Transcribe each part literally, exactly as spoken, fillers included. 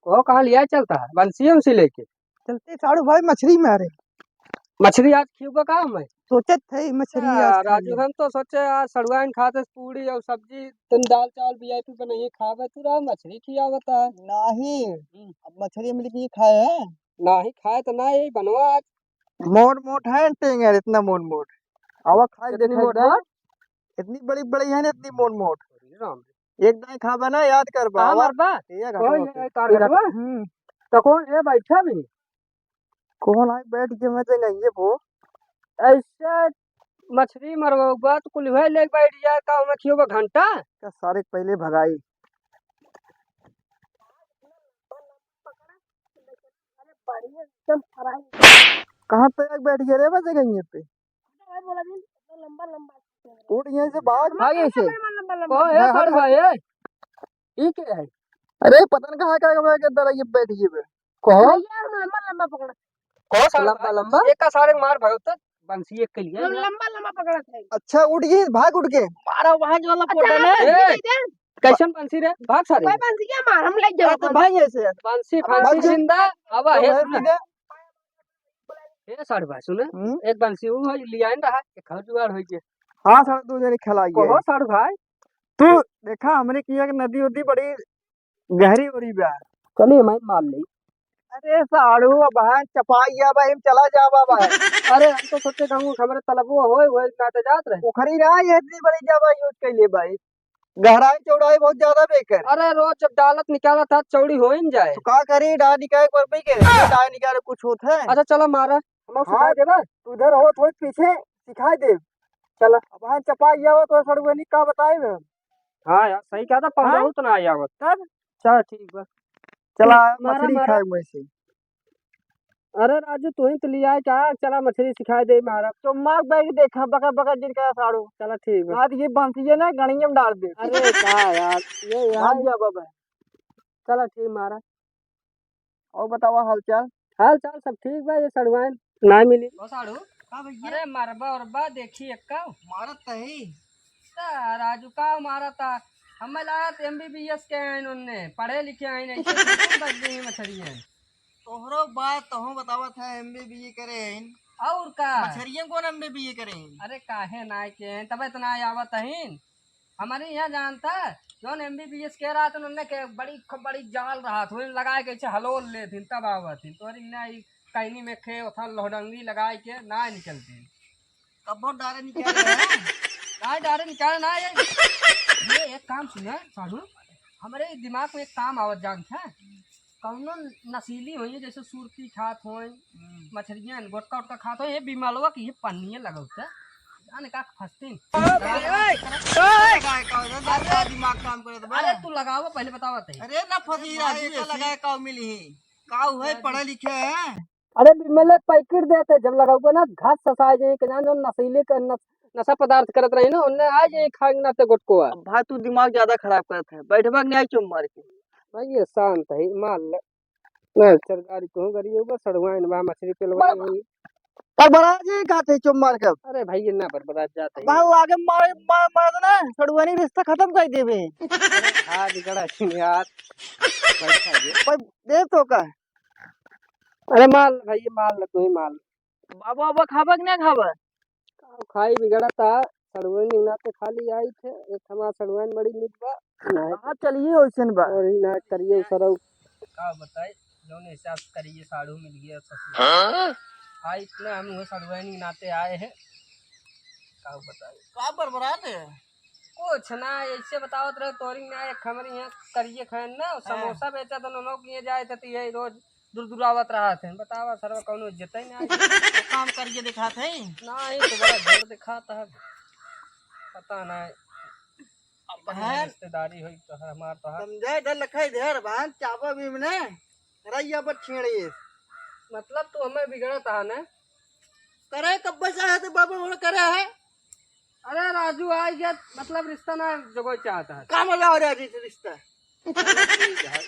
को कहाँ लिया चलता है, बंसी उंसी लेके? चलते साढ़ू भाई मछरी मारे। मछरी आज खियोगा का हमें? सोचत है मछरी अच्छा, आज खा राजू, ले। हम तो सोचे आज सड़ुआइन खाते पूड़ी और सब्जी, तुम दाल चावल वीआईपी बनाइए खावे, तू रहा मछरी खियावता है। नहीं, हम्म। अब मछरी हम लेके खाए हैं। नहीं खाए तो ना, यही बनवा आज। मोट मोट है टेंगर, इतना मोट मोट। आवा खाए कितनी देखा मोट जाए। मोट? इतनी बड़ी बड़ी है ना, इतनी मोट मोट। अरे राम रे। एक दाई खाबा ना, याद करबा। कहाँ आवा। मरबा? ये घाटवा कौन पे। है तार ये घाटवा? घाट-, हम्म। तो कौन है बैठा भी? कौन है बैठ के मजे नहीं है वो? ऐसे मछरी मरवा बात कुल है, ले बैठ जाए का, मैं खियोबा घंटा? का सारे पहले भगाई। कहाँ तक बैठ गए रे बस जगह पे? भाई बोला दिन, इतना लंबा लंबा। उठ यहीं से भाग। भाग यहीं से। लंबा लंबा। कौन है हाँ, हाँ, सर हाँ। भाई, ए? ई के है? अरे पता नहीं कहाँ का कमरा के अंदर आइए बैठ गए बे। कौन? भैया, हम लंबा लंबा पकड़ा। कौन सर लंबा भाई? लंबा? एक का सारे मार भाई तक बंसी एक के लिए। हम लंबा लंबा पकड़ा था। अच्छा उठ गए, भाग उठ के। मारा वहाँ जो वाला अच्छा, फोटो ना। ए, कैसन बंसी रे? भाग सारे। कोई बंसी क्या मार, हम ले जाओ अरे तो अपन। भाग यहीं से। बंसी, बंसी बंसी। जिंदा, आवा तो है भाई सुना। सीधे। ए साढ़ू भाई, सुने, हम्म? एक बंसी ऊ है, लियाइन रहा, एक और जुगाड़ होई के। हाँ, साढ़ू, दो जने खेलाइए। कहो साढ़ू भाई। तू देखा, हमरे किया के नदी उदी बड़ी गहरी हो रही बा। चलिए, मैं मार ले। अरे साढ़ू, अब हाँ चपाई जा बा, हम चला जा बा, बा। अरे, हम तो सोचे कहूँ, हमरे तलबो होए, होए ना तो जात रहे। पोखरी रहा, ये इतनी बड़ी जगह use कैले बा। गहराई चौड़ाई बहुत ज्यादा बेकर। अरे रोज जब डालत निकालत है चौड़ी हो ही न जाए। तो का करी, डाल निकाले पर भी के, डाल निकाले कुछ होत है। अच्छा चलो मारा, हम हाँ। सिखाई देबा। तू इधर हो थोड़ी पीछे सिखाई दे। चला। अब हाँ चपा गया हो तो सड़ुआइन का बताए हम। हाँ यार सही कहा था, पहले हाँ? बहुत ना आया आवत। तब? चल ठीक बा। चला मारा, मछली मारा। खाए वैसे। अरे राजू, तू ही तो लिया है क्या? चला मछली सिखाए दे मारा। तो मार बैठ देखा, बका बका जिन कहा साड़ू। चला ठीक बा। आज ये बंसिए ना गणिये में डाल दे। अरे का यार, ये यार। भाग गया बाबा। चला ठीक मारा। और बतावा हाल चाल? हाल चाल सब ठीक बा, ये सड़ुआइन ना मिली। ओ साड़ू, का भैया? अरे मरबा उरबा देखी एक्का। मारत तही। ता राजू का मारा ता? हमें लागत एमबीबीएस के आइन उनने, पढ़े लिखे आइन, ऐसे थोड़ी बच गई मछरियाँ। तोहरो बात तहूँ बतावत है, एमबीबीए करे हैं। और का? मछरियन कौन एमबीबीए करे हैं? अरे काहे ना के हैं, तबे तो ना आवत हैं। हमारे यहाँ जानता है, जौन एमबीबीएस के रहा था, उनने के बड़ी, खूब बड़ी जाल रहा था, उन्हें लगाए के ऐसे हलोल ले थे, तब आवत हैं। तोरी ना ई कैनी में खे, उथा लोहडंगी लगाए के ना निकलते हैं। कब्बो डारे निकाले हैं। ना डारे निकाले ना, ये, ये एक काम सुना, साढ़ू, हमरे दिमाग में एक काम आवत जानत है, कौनो नशीली होई, जैसे सुरती खात होई, हम्म। मछरियन, गोटका उटका खात होई, ये बिमलवा की ये पन्निये लगौते, जाने का फस्तीन। लगाए का, का दिमाग काम करत बा? अरे तू लगावा, पहले बतावा तही। अरे ना फंसी भाई, राजू, एका ऐसे। लगाए का मिली ही? का हुए, अरे पढ़े लिखे हैं? अरे बिमले पैकेट देते, जब लगाउबा ना, घास ससाए जाए, के जान जो नशीले के नस-, नशा पदार्थ करत रही ना, उनने आ जाए खाए के नाते गोटको आ। अब भाई तू दिमाग ज्यादा खराब करत है, बैठबा के नहीं आई चुप मार के। भाई ये शांत है, मान ले। ना सरकारी तू गरीब बा, सड़ुआइन बा, मछली पेलवाई बड़-, होई। बड़बड़ा जी खाते चुप मार के। अरे भाई ये ना बड़बड़ा जाते हैं। भाई आगे मार, मार, मार देना, सड़ुआइन रिश्ता खत्म कर देबे। अरे भाई गड़ा यार। बैठा दे। भाई दे तो का? अरे माल भाई, ये माल, तू ही माल। बाबा, बाबा खाबा कि ना खाबा? का खाई बिगड़ता, सड़ुआइन नाते खाली आई थे, एक हमार सड़ुआइन बड़ी मीठ बा, नहीं। कहाँ चलिए ओइसन बा? और ही ना करिए सरऊ। का बताई, जौन हिसाब से करिए साढ़ू मिल गया ससुर। हाँ? हाँ, इतना हम वो सड़ुआइन नाते आए हैं। का बताई? का बरबरात है? कुछ ना, ऐसे बतावत रहे, तोरी ना एक हमरे यहाँ करिए खाए ना, हाँ। समोसा बेचा तो नोनो किए जाए थे, तो यही रोज दुरदुरावत रहत हैं। बतावा सरवा कौनो इज्जत ही ना है। तो काम करिए दिखात है। ना, ये तो बड़ा ढेर दिखाता है। पता ना है। अब है। रिश्तेदारी होई तो है हमार तो है। समझे, इधर लखा, इधर बांध, चाबा भी मने, रैया पर छेड़े। मतलब तू हमें बिगड़त है ना? करे कब्बे से है तो बाबा बोले करे है। अरे राजू, आ गया, मतलब रिश्ता ना जगह चाहता है। का मतलब हो रहा है रिश्ता? ठीक है।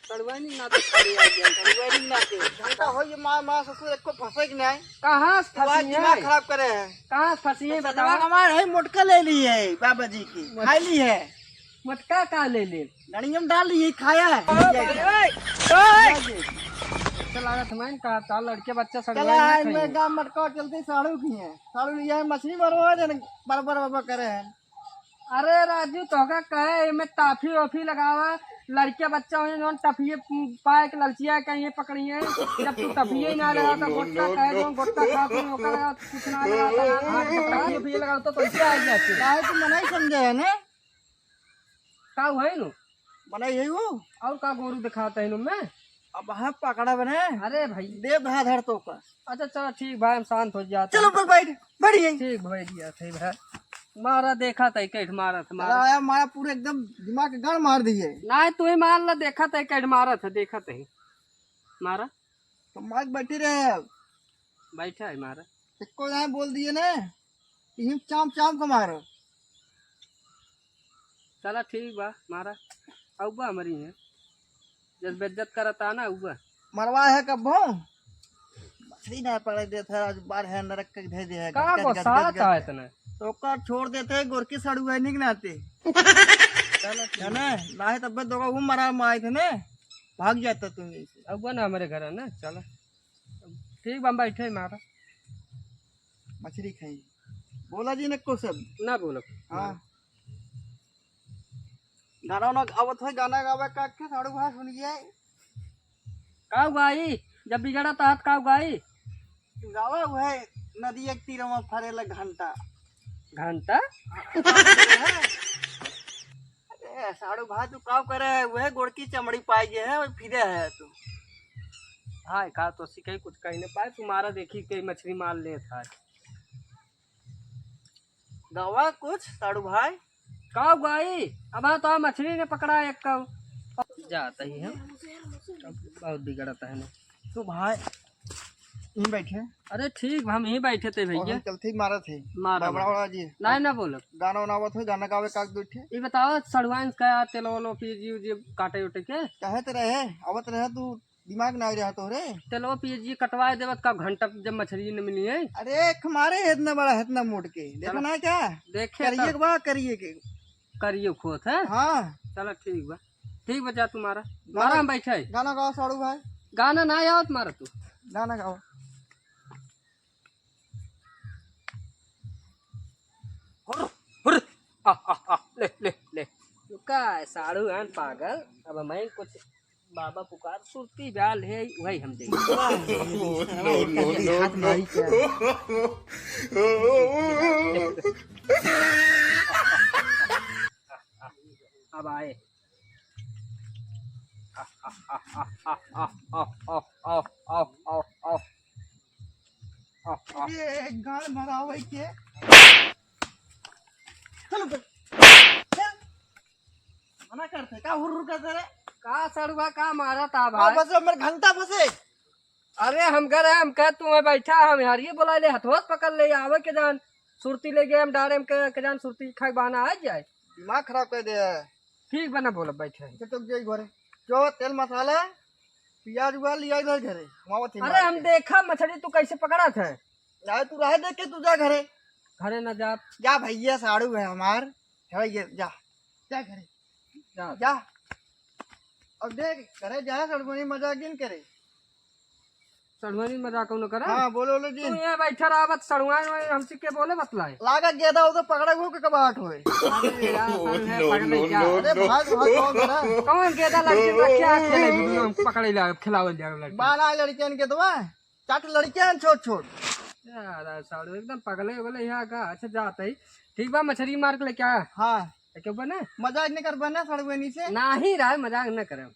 सड़ुआइन नाते खाली आ गया। सड़ुआइन नाते। झंडा हो ये माँ, माँ ससुर एक को फंसे कि नहीं? कहाँ से तो आज फंसी दिमाग है? खराब करे है। कहाँ से फंसी है तो बताओ? सड़ुआ हमार है, मोटका ले ली है बाबा जी की, मोट-, खा ली है। मोटका का ले ले? गणिया में डाल ली है, खाया है। मारत हमें का, तार लड़के बच्चा चला सड़ुआइन ना आज खाई। मैं गाँव मटका चलते साड़ू की है, साड़ू लिया है, मछली मारो है, जन बरबर बरबर करे हैं। अरे राजू, तोहका कहे, एमे टाफी ओफी लगावा, लड़के बच्चा हुए जौन टफिए पाए के ललचिया के ये पकड़िए, जब तू टफिए ही ना लगावा तो गोट्टा कहे, जौन गोट्टा खात हुए ओकर लगावा तो कुछ ना लगावा, तो ना लगावा, टफिए ओफिए लगावा तो कैसे आ गया तू? काहे तू मना ही समझे है ना? का हुआ है नु? मना यही हो। और का गोरू दिखाता है नु में? अब हाँ पकड़ा बने। अरे भाई। दे धा धर तो का। अच्छा चलो ठीक भाई, हम शांत हो जाते चलो हैं। पर बैठ, बैठ गई। ठीक भाई दिया थे भाई। मारा देखा था, कैठ मारा था, मारा। चला आया, मारा पूरा एकदम दिमाग के गाड़ मार दिए। ना तू ही मार ला, देखा था, कैठ मारा था, देखा था। मारा। तो मार बैठी रहे अब। बैठा है मारा। एको ना बोल दिए ना, यही चाम चाम को मारो। चला ठीक बा, मारा। अउबा हमरी है। जब बेइज्जत करता ना, अउबा। मरवा है कब्बो? मछली ना पड़े देत है, आज बार है नरक के धे दे है, का गट, गट, गट, गोसात गट, गट। है इतना? तो ओकर छोड़ देते हैं, गोरकी सड़ुआ निक नाते। चलो ठीक है ना, ना है तब दोगा वो मरा माए थे ना, भाग जाता तुम ऐसे। अउबा ना हमरे घर है ना, चला। ठीक बा, हम बैठे मारा। मछली खाई। बोला जी ने कुछ सब। ना बोलब। हाँ। गाना वाना आवत है, गाना गावे का के साड़ू भाई सुन गया। का गाई? जब बिगड़ा तात का गाई? गावा हुआ है, नदी एक तीर में फरेला घंटा। घंटा? अरे साड़ू भाई तू का करे है? वह गोड़ की चमड़ी पाई गए है, वह फिरे है तू। हाँ, का तो सिखाई कुछ कहीं नहीं पाए, तुम्हारा देखी के मछली मार ले था। गवा कुछ साड़ू भाई? का गाई? अब तो मछली ने पकड़ा एक कौ। जाता ही हम। अब बहुत बिगड़ता है ना। तू भाई यहीं बैठे। अरे ठीक, हम यहीं बैठे थे और भैया। हम चलते ही मारा थे। मारा, बड़ा मारा। बड़ा जी। नहीं ना बोलो। गाना वाना आवत हो, गाना गावे का दो ठे। ये बताओ सड़ुआइन का तेल वालो पीजी उजी काटे उठे के? कहे तो रहे, आवत रहे तू दिमाग ना रहा तोहरे। चलो पीजी कटवाए देवत का घंटा जब मछली न मिली है। अरे एक मारे इतना बड़ा इतना मोड़ के। देखा चलो। ना क्या? देखे करिए तो। के बा, करिए के। करिए खोत है? हाँ। चलो ठीक बा। ठीक बा जा तुम्हारा। गाना मारा हम बैठे। गाना गाओ साड़ू भाई। गाना ना आवत मारा तू। गाना गाओ। हुर, हुर, आ, आ, आ, ले, ले, ले। तू का है साड़ू आन पागल? अब मैं कुछ बाबा पुकार सुरती डाल है, वही हम देंगे। No, no, no, हाथ no। मारी क्या? अब आए। ये गाड़ मरावे के। चलो तो। चल। मना करते, का हुर हुर करते रे? का सड़ुआ का मारा था हाँ, भाई? बस हमर घंटा बसे। अरे हम घर है, हम कह तू है बैठा, हम यार ये बोला ले, हथोस पकड़ ले, आवे के जान, सुरती ले गए हम डारे, हम कह के जान सुरती खाए के बहाना आ जाए। दिमाग खराब कर दे है। ठीक बना बोला, बैठे हैं। तो तुम जाई घरे। जो तेल मसाला, प्याज उबाल लिया इधर घरे, हम आवत ही अरे मार हम के। देखा मछली तू कैसे पकड़ा था। जाए तू रहे देख के तू जा घरे। घरे ना जा। जा भैया साड़ू है हमार। है ये, जा। जा घरे। जा। जा। अब देख, घरे जा, सड़ुआनी मजाक जिन करे। सड़ुआनी मजाक कौन करे? हाँ, बोलो, बोलो जी। तू यहाँ बैठा रहा, बस सड़ुआन में हमसे के बोले बतलाए। लागा गेदा हो तो पकड़े हो के कबाट होए। अरे यार, साले No, पकड़े no, क्या? no, अरे no। भाग, भाग, कौन करा? कौन गेदा लड़के रखे हाथ खेले वीडियो में पकड़े ला, खिलावल जा लड़के। बारह लड़कियन के तो है, चार लड़कियन छोट छोट। यार, साड़ू एकदम पगले हो गए यहाँ का। अच्छा, जाते ही ठीक बा, मछली मार के लेके आया। हाँ। लेके बने? मजाक नहीं कर बने सड़ुआनी से। नहीं रहा, मजाक न करे।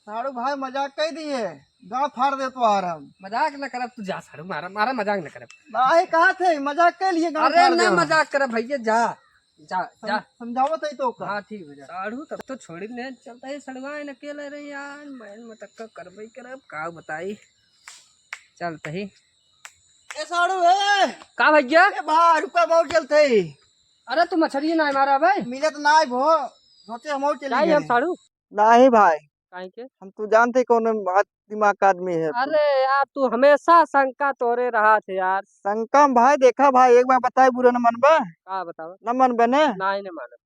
साड़ू भाई मजाक कह दिए, गाँव फाड़ दे तो आ रहा हम। मजाक न करब, तू जा साड़ू, मारा, मारा मजाक न करब। भाई कहा थे, मजाक के लिए गाँव अरे फाड़ ना दे। मजाक करब भैया, जा, जा, सम-, जा। समझावत है तो का? हाँ, ठीक हो जा। साड़ू तब तो छोड़ी ने, चलता है सड़ुआ, इन अकेले रहे यार, मैं मटक्का करबे करब, का बताई, चलता ही। ए साड़ू, ए! का भैया? ए भा, रुका, बहुत चलते ही। अरे तू मछली ना मारा भाई? मिलत ना है भो, सोचे हम और चली जाई हम गए। साड़ू? नाही भाई। काहे के? हम तू जानते कौन बात दिमाग का आदमी है तू। अरे यार, तू हमेशा शंका तोरे रहा थे यार। शंका में भाई, देखा भाई, एक बार बताए, बुरा न मनबा? का बतावा? न मनबे ने? नाही, न मानब।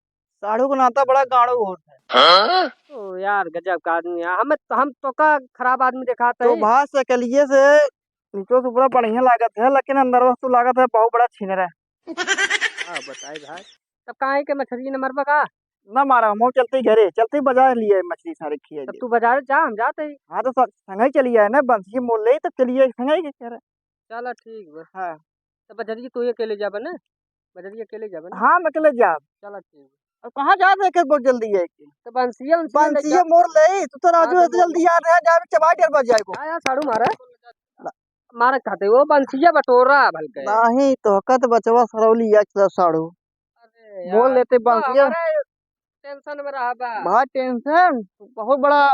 साढ़ू का नाता बड़ा गाड़ू होत है। हाँ? ओ यार, गजब का आदमी है। हम, हम तो का खराब आदमी देखात तो है? भाई, सकलिए से नीचे से पूरा बढ़िया लागत है, लेकिन अंदर से तो लागत है बहुत बड़ा छिनरा है। हाँ, बताई भाई। तब काहे के मछरी न मरबा का? ना मारा, हम चलते ही घरे, चलते ही बाजार लिए मछली सारे खिए तब दे। तू बाजार जा, हम जाते ही। हाँ, तो स-, संगे चली आए ना, बंसी मोल ले, तब चलिए संगे के करे। चला ठीक बा। हाँ। तो बजरिया तू अकेले जाबे ना? बजरिया अकेले जाबे ना? हाँ, हम अकेले जाब। चला ठीक बा। अब कहाँ जात है, के बहुत जल्दी है के? तो बंसिया, उनसिया ले बंसिया जा। मोर ले, तू तो राजू हाँ, तो ऐसे मोर जल्दी ले। आ रहा है, जाबे चबाई डर बच जाएगो। हाँ यार, साड़ू मारा। ला। मारा खाते, वो बंसिया बटोरा भलके। नहीं, तो हकत बचवा सरौली या चला साड़ू। अरे मोर यार, लेते तू तो बंसिया। हमारे tension में रहा बा। भाई tension, तू बहुत बड़ा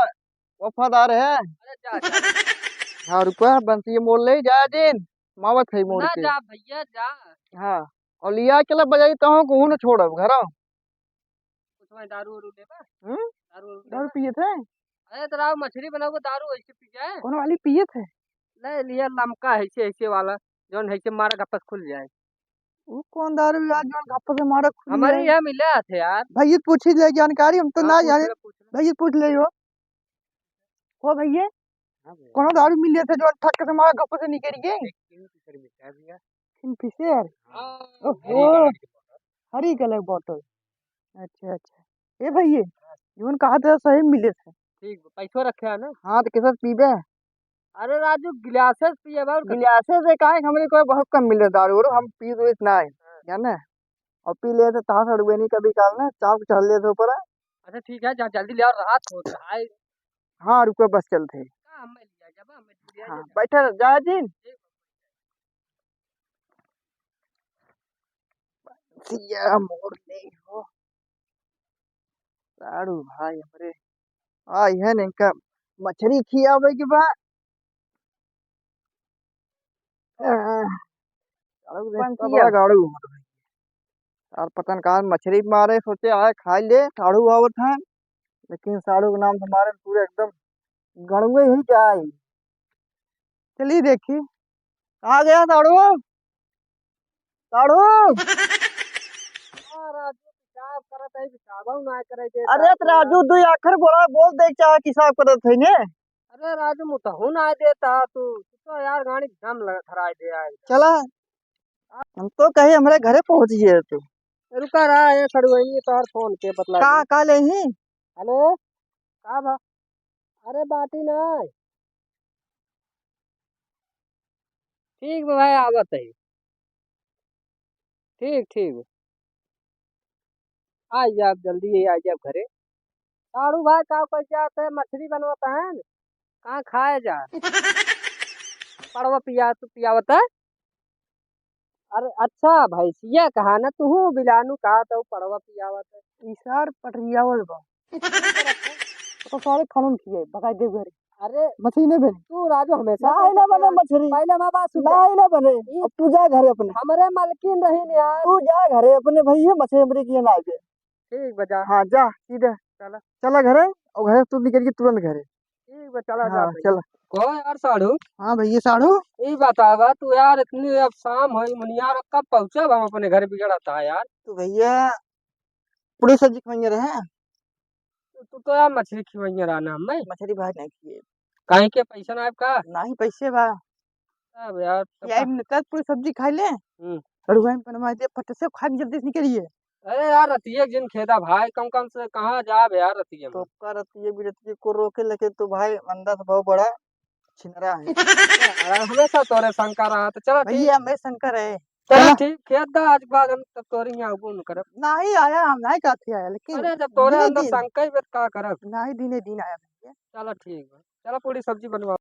वफादार है। अरे जा, जा। हाँ, रुपया बंसी मोल ले जा दिन, मावत है मोड़ ना के। जा भैया, जा। हाँ, और लिया के ला बजाई तो हूँ, कहूँ न छोड़ब घरों। कुछ मैं दारू उरू लेबा? हम्म? दारू उरू दारू लेबा? पिए थे? अरे तो राव मछली बनाओ, दारू ऐसे पी जाए। कौन वाली पिए थे? ले लिया लमका है, ऐसे, ऐसे वाला, जौन है, ऐसे मारा गप्पस खुल जाए। वो कौन दारू यार, जौन गप्पस से मारा खुल हमारे जाए? यहाँ मिला थे यार। भैया पूछ ही ले जानकारी, हम तो हाँ, ना पूछ जाने। ले, पूछ ले। भैया पूछ ले हो। हो भैया, हाँ भैया। कौनो दारू मिले थे जो ठक से मारा गप्प से निकल गए? एक किंगफिशर मिलता है भैया। किंगफिशर? हाँ, ओहो। हरी कलर की bottle। हरी कलर bottle। अच्छा, अच्छा। ए भैया, हाँ। जौन कहा था सही मिले थे। ठीक, पैसो रखे है ना? हाँ, तो कैसे पीबे? अरे राजू, गिलासेस पिए बा, और का? गिलासेस से काहे, हमरे को बहुत कम मिले दारू, और हम पी तो इतना है, हाँ। जाने? और पी ले तो ताश अड़ुए नहीं कभी काल ना, चाप चढ़ ले तो ऊपर। अच्छा ठीक है, जा जल्दी ले आओ, रात हो रहा है। हाँ, रुको, बस चलते हैं। का हमें लिया जब हमें लिया हाँ, जा। बैठे रह, जा जी। ठीक। सिया मोर ले हो। साड़ू भाई हमरे, आ, यह इनका मछरी खियावे के बा। आ, साड़ू के बंसी रिश्ता बड़ा है। गाड़ू हो रहा है। यार पता न कहाँ मछरी मारे, सोचे आए खाई ले, साड़ू आवत है, लेकिन साड़ू के नाम से मारे पूरे एकदम गड़ुए ही जाए। चलिए देखी, कहाँ गया साड़ू? साड़ू! हाँ, राजू, पेशाब करत है, पेशाबऊ ना करे दे, अरे, तो साड़ू राजू, यार। दुई आखर बोला, बोल दे, चाहे पेशाब करत है ने? अरे, राजू, मुतहू ना देता तू, तू तो यार गाड़ी दम लगा धराई दे आए। चला, हम तो कहे हमरे घरे पहुँच गए तू। रुका रहा, ये खड़ुआई, तोहर फोन के बतला का, दे। का लेही? हेलो, का बा? अरे, बाटी ना। ठीक बा भाई, आवत है। ठीक, ठीक। आ जाब, जल्दी ही आ जाब घरे। साड़ू भाई, का कर जात है? मछली बनवत है न? कहाँ खाए जा? पड़वा पिया, तू पियावत है? अरे अच्छा, भैंसिया कहा ना, तू बिलानू कहा तो पड़वा पियावत है। ई सार पटरियावल बा। तो सारे खानन खिए, भगाई दे घरे। अरे, मछली नहीं बने। तू राजू हमेशा नहीं, ना बने मछली। पहले हमार बात सुन। नहीं, ना बने। ई अब तू जा घरे अपने। हमरे मालकिन रही न यार। तू जा घरे अपने भैया, मछली हमरे किए ना आवे। ठीक बा, जा। हाँ, जा, सीधे। चला। चला घरे, और घरे से तू निकल के तुरंत घरे। ठीक बा, चला, जा हाँ, भैया। चला। कहो यार साढ़ू। हाँ भैया साढ़ू। ई बतावा तू यार, इतनी अब शाम होई मुनियार, कब पहुँचब हम अपने घर बिगड़त है यार। तू भैया, पूरी सब्जी खवाइए रहे। तू, तू तो यार मछली खिवइया रहा ना हमें। मछली भाई नहीं खिए। काहे के पैसा ना आइब का? नहीं पैसे बा। अब यार, तब यार, का? इनका पूरी सब्जी खाई ले। हम्म। और वहीं बनवा दे, फट से खा के जल्दी से निकलिए। अरे यार, रतिये के जिन खेदा भाई, कम कम से कहाँ जाब यार रतिये में? तो का रतिये बिरतिये को रोके, लेकिन तू भाई अंदर से बहुत बड़ा छिनरा है। अरे हमेशा तोरे शंका रहा, तो चला ठीक। भैया, हमें शंका रहे। चला चला। ठीक, खेत दा, आज के बाद हम तब तोरे यहाँ आगू न करब। नहीं आया, हम नहीं कहते आया, लेकिन अरे, जब तोरे दिने अंदर दिन। शंका ही बा, तो का करब? नहीं, दिने दिन आया भैया। चला ठीक बा, चला पूरी सब्जी बनवा।